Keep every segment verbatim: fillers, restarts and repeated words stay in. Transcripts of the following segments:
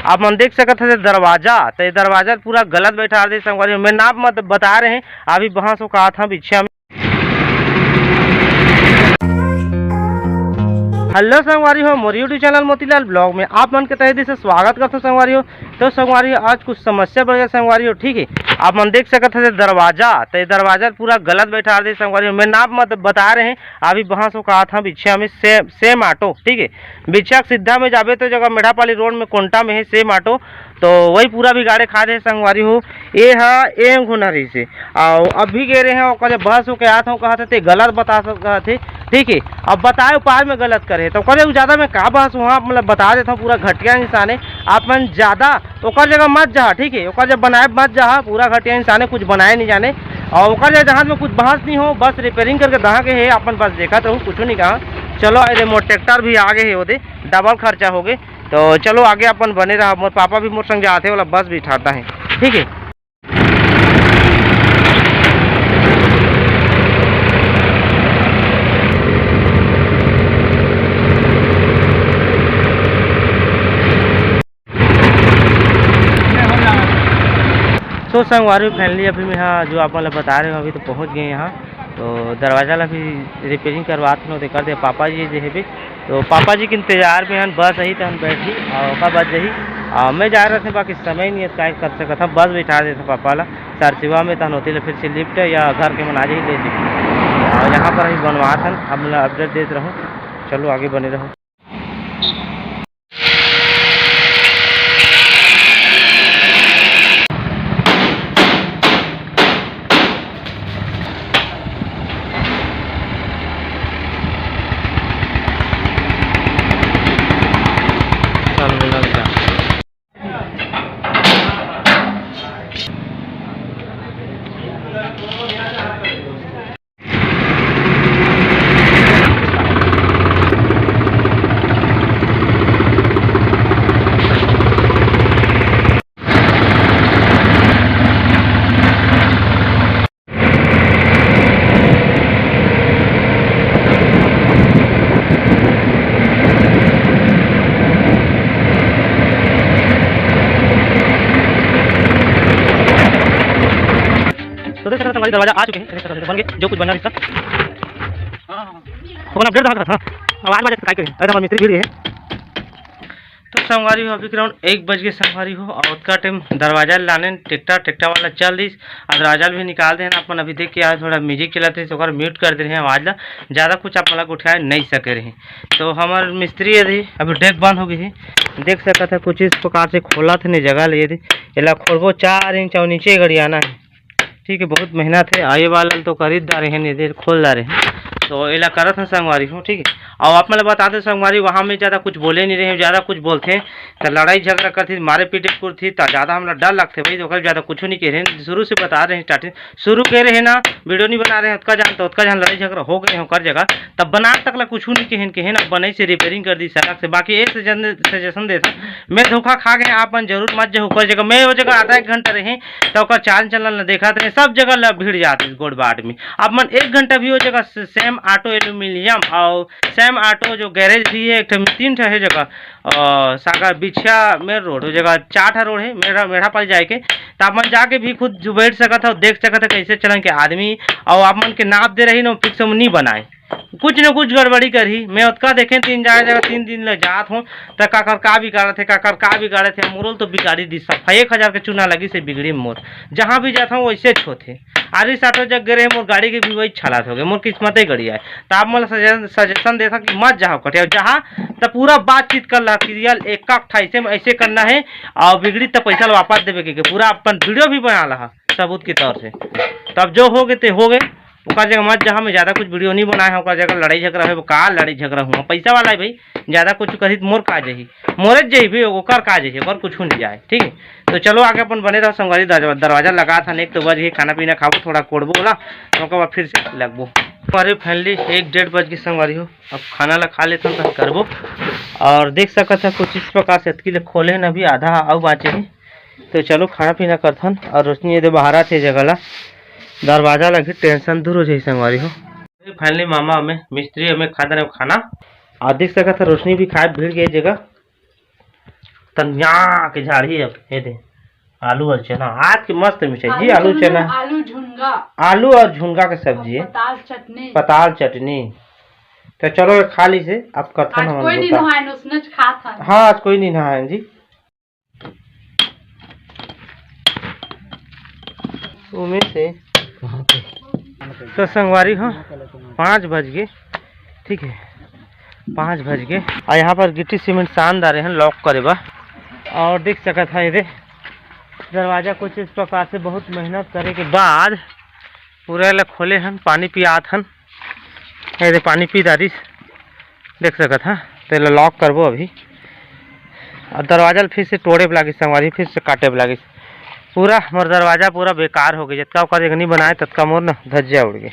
आप मन देख सकत हव दरवाजा, त ये दरवाजा पूरा गलत बैठा दे संगवारी हो। मैं नाप मत बता रहे हैं, अभी बहस हो कहा था बिछिया में। हेलो संगवारी हो, मोर YouTube चैनल मोतीलाल ब्लॉग में आप मन के तहे दिल से स्वागत करथों संगवारी हो। तो संगवारी हो, आज कुछ समस्या बढ़ गया संगवारी हो, ठीक है। आप मन देख सकत हव दरवाजा, त ये दरवाजा पूरा गलत बैठा दे संगवारी हो। मैं नाप मत बता रहे हैं, अभी बहस हो कहा था बिछिया में से, सेम ऑटो, ठीक है। बिछिया के सीधा में जाबे तो जगह मेढ़ापाली रोड में कोंटा में है सेम ऑटो, तो वही पूरा बिगाड़े खा दे संगवारी हो। ये हा ए घुना रही से, और अभी गे रहे हैं ओकर जब बहस होके आत हूँ कहा थे, ते गलत बता सकत हे, ठीक है। अब बताए उपाय में गलत करे तो ओकर उ ज्यादा में का बहस हुआ, मतलब बता देता हूँ पूरा घटिया इंसान है। आप मन ज्यादा ओकर जगह मत जा, ठीक है। ओकर जब बनाए मत जा, पूरा घटिया इंसान है, कुछ बनाए नहीं जाने। और ओकर जगह जहाँ में कुछ बहस नहीं हो, बस रिपेयरिंग करके दहा के है, अपन बस देखत रहू, कुछ नहीं कहा। चलो, अरे मोर ट्रैक्टर भी आगे है, ओदे डबल खर्चा हो गए। तो चलो आगे अपन बने रहा। मोर पापा भी मोर संग जाते वाला बस भी ठाता है, ठीक है। तो संगवारी फैमिली, अभी मैं हाँ जो आप मन ल बता रहे हो, अभी तो पहुँच गए यहाँ। तो दरवाजा ला भी रिपेयरिंग करवात हन, ओदे कर दे पापा जी जे हेबे। तो पापा जी के इंतजार में हन, बस आही तहन बैठी और ओकर बाद जही। आ, मैं जा रहे थे, बाकी समय नहीं है, काय कर सकत हम, बस बैठा देते पापा ला सरसिवा में, तहन होती ले फिर से लिफ्ट या घर के मन आ जाही ले जी। और यहाँ पर अभी बनवात हन, आप मन ला अपडेट देत रहूँ। चलो आगे बने रहो। तो देख सकते हैं, हमारी दरवाजा आ चुके हैं, देख सकते हैं, बन गए, जो कुछ बना इसका। हाँ, हाँ। अपन अपडेट रहा था, आवाज बाजे तो काय करें, अरे हमारे मिस्त्री भीड़ है। तो संगवारी हो, अभी ग्राउंड एक बज के संगवारी हो, और ओतका टाइम दरवाजा लाने ट्रैक्टर, ट्रैक्टर वाला चल दिस, और दरवाजा भी निकाल देना। अपन अभी देख के आज थोड़ा म्यूजिक चलाते हैं, तो ओकर म्यूट कर दे रहे हैं आवाज ला, ज़्यादा कुछ आप मन ला गोठिया नहीं सके रहे। तो हमार मिस्त्री यदि अभी डेक बंद हो गई है, देख सकत है कुछ इस प्रकार से खोला थे नहीं जगह ले, यदि एला खोलबो चार इंच और नीचे गड़ियाना है। ठीक है, बहुत मेहनत है। आए वाला तो कर ही डारे हैं, नहीं देर खोल डारे हैं, तो एला करत है संगवारी हो, ठीक है। और आप मतलब बता दे संगवारी, वहाँ में ज़्यादा कुछ बोले नहीं रहे, ज़्यादा कुछ बोलते हैं तो लड़ाई झगड़ा करती, मारे पीटे करती, तो ज़्यादा हमरा डर लगते भाई, तो ओकर ज़्यादा कुछ नहीं कह रहे हैं। शुरू से बता रहे हैं, स्टार्टिंग शुरू कह रहे हैं ना, वीडियो नहीं बना रहे हैं, ओतका जान तो ओतका जान लड़ाई झगड़ा हो गए हैं ओकर जगह, तब बना तक ला कुछ नहीं कहें, कहें ना, बने से रिपेयरिंग कर दी सड़क से। बाकी एक सजेशन देता, मैं धोखा खा गए, आप मन जरूर मत जाओ ओकर जगह। मैं वो जगह आधा एक घंटा रहे, तो ओकर चाल चलन ला देखत रहे, सब जगह ला भीड़ जात है गोड़ बाट में। आप मन एक घंटा भी वो जगह से-, सेम ऑटो एल्यूमिनियम और सेम ऑटो जो गैरेज भी है, एक ठो तीन ठो है जगह, अ, सागर बिछिया मेन रोड, वो जगह चार ठा रोड है, मेढ़ा, मेढ़ापाली जाए के। तो आप मन जाके भी खुद जो बैठ सकत हो, देख सकत हो कैसे चलन के आदमी, और आप मन के नाप दे रही ना, फिक्स हम नहीं बनाए, कुछ न कुछ गड़बड़ी करही। मैं ओतका देखे तीन चार जगह तीन दिन ले जात हूँ, तो काकर का बिगाड़त है, काकर का बिगाड़त है, मोरल तो बिगाड़ी दी सब। एक हजार के चूना लगी से बिगड़ी मोर, जहाँ भी जात हूँ वैसे होत है। आरी साटो जग गए रहे, मोर गाड़ी के भी वही छलात हो गए, मोर किस्मत ही गड़ी आए। तो आप मन सजेशन, सजेशन देता कि मत जाओ कटे, जहाँ तो पूरा बातचीत कर ला, क्लियर एक एक ठा ऐसे में ऐसे करना है, और बिगड़ी तो पैसा वापस देवे के, के पूरा अपन वीडियो भी बना ला सबूत के तौर से। तब जो हो गए ते हो गए, ओकर जगह मत जहाँ मैं ज़्यादा कुछ वीडियो नहीं बनाए हैं, ओकर जगह लड़ाई झगड़ा है, का लड़ाई झगड़ा हुआ, पैसा वाला है भाई, ज़्यादा कुछ करी तो मोर का जही, मोरे जही भी, ओकर का जही, ओकर कुछ नहीं जाए, ठीक है। तो चलो आगे अपन बने रहो संगवारी, दरवा-, दरवाजा लगा था, एक तो बज गई, खाना पीना खाबो, थोड़ा कोड़बो ओला, तो ओकर बाद फिर से लगबो। अरे फाइनली एक डेढ़ बज गई संगवारी हो, अब खाना ला खा लेथन तब करबो। और देख सकत है कुछ इस प्रकार से अतकी ले खोले हैं, अभी आधा अउ बाँचे हे। तो चलो खाना पीना करथन। और रोशनी ये दे बाहर आथे जगह ला, दरवाजा ला भी टेंशन दूर हो जाही संगवारी हो। फाइनली मामा हमें मिस्त्री हमें खा दे खाना। और देख सकत है रोशनी भी खाए भीड़ गई जगह। तनिया के झाड़ी अब ये दे। आलू और चना आज के मस्त मिठाई जी, आलू आलू चना, चना। आलू झुनगा। आलू और झुनगा के सब्जी है। पताल चटनी। पताल चटनी। तो चलो ये खा ली से, अब कथन आज हमन कोई नहीं बता। नहाए, उसने खात है। हाँ, आज कोई नहीं नहाए जी। उमे से तो संगवारी हो, पाँच बज गए, ठीक है, पाँच बज गए। और यहाँ पर गिट्टी सीमेंट सान डारे हैं लॉक करे बा। और देख सकत है ये दे, दरवाजा कुछ इस प्रकार से बहुत मेहनत करे के बाद पूरा ला खोले हन, पानी पियात हन। ये दे पानी पी डारिस, देख सकत हा। तो एला लॉक करबो अभी। अब दरवाजा ल फिर से तोड़े ब लागिस संगवारी, फिर से काटे ब लागिस। पूरा मोर दरवाजा पूरा बेकार हो गई, जतका ओकर जगह नहीं बनाए ततका मोर न धज्जिया उड़ गए।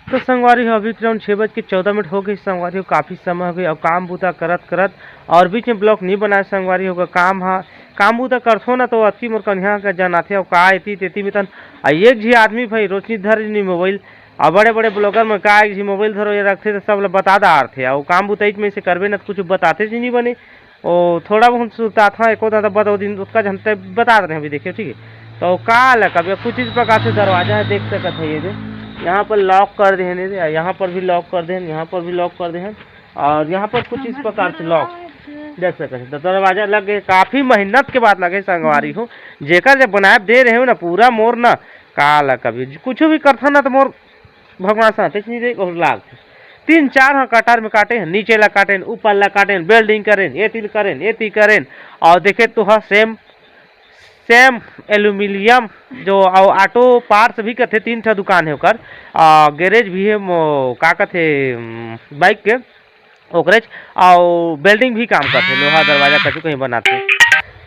तो संगवारी हो, अभी के टाइम छः बज के चौदह मिनट हो गई संगवारी हो, काफ़ी समय हो गई। अब काम बूता करत करत और बीच में ब्लॉग नहीं बनाए संगवारी हो, काम हा, काम बूता करथो ना तो अतकी मोर कन्या का जनाथे। अब का एती तेती में तन आ एक झी आदमी भाई रोशनी धर नहीं मोबाइल। अब बड़े बड़े ब्लॉगर में का एक झी मोबाइल धरो ये रखथे तो सब ला बता डारथे। और काम बुताई में से करबे ना तो कुछ बताते जी नहीं बने। ओ थोड़ा बहुत सुरताथवा एको दादा बता दिन उसका झन ते बता रहे हैं अभी देखिए, ठीक है। तो का लगा अभी कुछ इस प्रकार से दरवाजा है, देख सकत है ये दे। यहाँ पर लॉक कर दे हैं, यहाँ पर भी लॉक कर दे हैं, यहाँ पर भी लॉक कर दे हैं। और यहाँ पर कुछ इस प्रकार से लॉक देख सकते हैं। तो दरवाजा लग गए, काफ़ी मेहनत के बाद लगे संगवारी हो। जेकर जब बनाए दे रहे हो ना पूरा मोर ना, का लगा अभी कुछ भी करथा ना तो मोर भगवान साथे नहीं दे और लाग तीन चार हाँ कटार में काटे हैं, नीचे ला काटे हैं, ऊपर ला काटे हैं, वेल्डिंग करें, एती करें, एती करें। और देखे तो हाँ सेम सेम एल्यूमिनियम जो और ऑटो पार्ट्स भी कथे, तीन ठा दुकान है ओकर। आ, गैरेज भी है, मो का कथे, उम, बाइक के ओकरेज। और वेल्डिंग भी काम करथे, लोहा दरवाजा कछु कहीं बनाथे।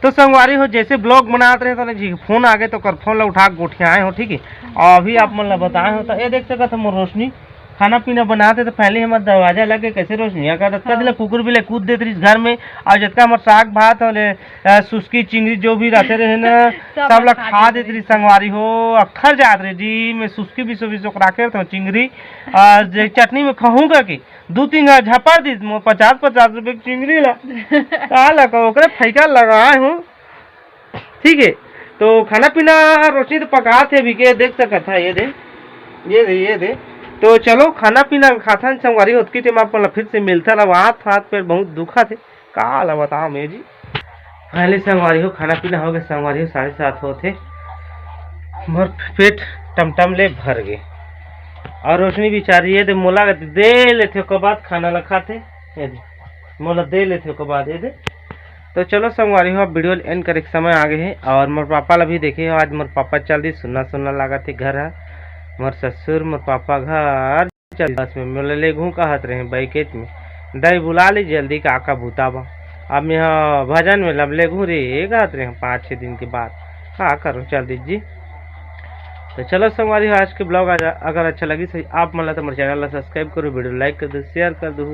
तो संगवारी हो, जैसे ब्लॉग बनात रहे तो जी फोन आ गए तो कर फोन ला उठा के गोठियाए हो, ठीक है। और अभी आप मन ला बताए हो तो ये देख सकत हो मोर रोशनी खाना पीना बनाते तो पहले हमर दरवाजा लगे कैसे रोशनी अगर रतका हाँ। दिन ला कुकुर भी ले कूद देत रहिस घर में। और जतका हमर साग भात और अ, सुस्की चिंगरी जो भी रहते रहे ना सब सब ला खा खा देत देत रही रही। संगवारी हो, अखर जात रहे जी। मैं सुस्की बिसो बिसो के राखे रहता हूँ चिंगरी। और जे चटनी में खाऊंगा कि दू तीन घर झपा दी मो पचास पचास रुपए की चिंगरी ला। का लगा ओकरे फैका लगाए हूँ, ठीक है। तो खाना पीना रोशनी तो पकात है अभी के, देख सकत है ये दे, ये दे, ये दे। तो चलो खाना पीना खाथन संगवारी, ओतकी टाइम आप मन ला फिर से मिलता रहा। हाथ हाथ पेट बहुत दुखा थे, का ला बताओ मैं जी। पहले संगवारी हो खाना पीना हो गया संगवारी हो, साढ़े सात होत हे, मोर पेट टमटम ले भर गे। और रोशनी बिचारी ये दे मोला दे लेथे ओकर बाद खाना ला खाथे, ये दे मोला दे लेथे ओकर बाद ये दे। तो चलो संगवारी हो, अब वीडियो एंड करे के समय आ गए है। और मोर पापा ला भी देखे हो, आज मोर पापा चल दी, सुन्ना सुन्ना लागत हे घर ह। मोर ससुर मोर पापा घर चल बस में मोला लेगहूँ कहत रहे बैकेट में, दाई बुला ली जल्दी का का बुता बा। अब मैं ह भजन में लब लेगहूँ रे कहत रहे पाँच छः दिन के बाद, का करूँ चल दीजिए। तो चलो संगवारी हो, आज के ब्लॉग अगर अच्छा लगी सही आप मन ला तो मोर चैनल ला सब्सक्राइब करो, वीडियो लाइक कर दो, शेयर कर दो,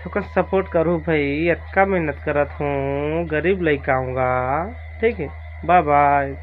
थोकन सपोर्ट करो भाई, अतका मेहनत करत हूँ, गरीब लइका आऊँगा, ठीक है, बाय बाय।